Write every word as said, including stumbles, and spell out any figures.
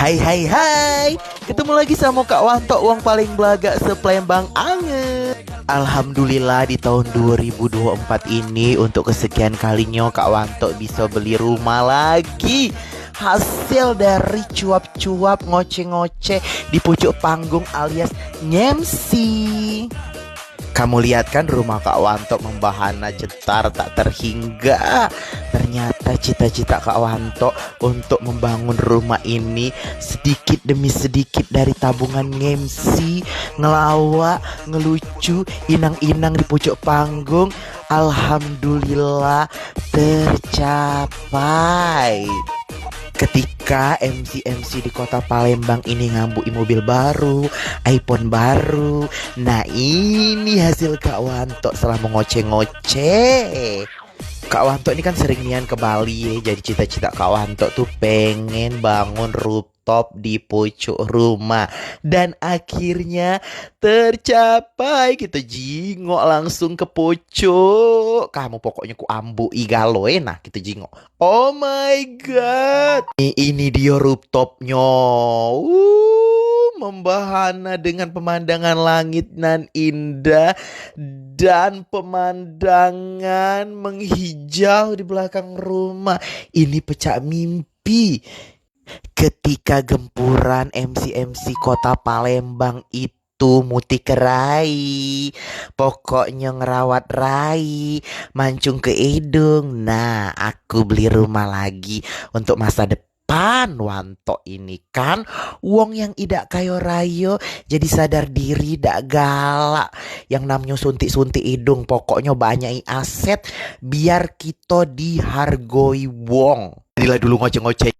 Hai hai hai. Ketemu lagi samo Kak Wanto, wong paling belagak se-Palembang anget. Alhamdulillah, di tahun dua ribu dua puluh empat ini untuk kesekian kalinyo Kak Wanto bisa beli rumah lagi. Hasil dari cuap-cuap, ngoceh-ngoceh di pucuk panggung alias ngemsi. Kamu lihat kan, rumah Kak Wanto membahana cetar tak terhingga. Ternyata cita-cita Kak Wanto untuk membangun rumah ini sedikit demi sedikit dari tabungan ngemsi, ngelawak, ngelucu, inang-inang di pucuk panggung. Alhamdulillah tercapai. Ketika M C-M C di kota Palembang ini ngambui mobil baru, iPhone baru, nah ini hasil Kak Wanto selama ngoceh-ngoceh. Kak Wanto ini kan sering nian ke Bali ya, jadi cita-cita Kak Wanto tuh pengen bangun rooftop di pucuk rumah. Dan akhirnya tercapai, kita jingok langsung ke pucuk. Kamu pokoknya ku ambui galo, eh, nah kita jingok. Oh my God. Ini, ini dia rooftopnya. Uh, membahana dengan pemandangan langit nan indah dan pemandangan menghijau di belakang rumah. Ini pecak mimpi. Ketika gempuran M C-M C kota Palembang itu muti ke rai, pokoknya ngerawat rai, mancung ke hidung. Nah, aku beli rumah lagi untuk masa depan Wanto ini kan. Wong yang idak kayo rayo jadi sadar diri, dak galak yang namnyo suntik-suntik hidung. Pokoknya banyak aset biar kito dihargoi wong. Jadilah dulu ngoceh-ngoceh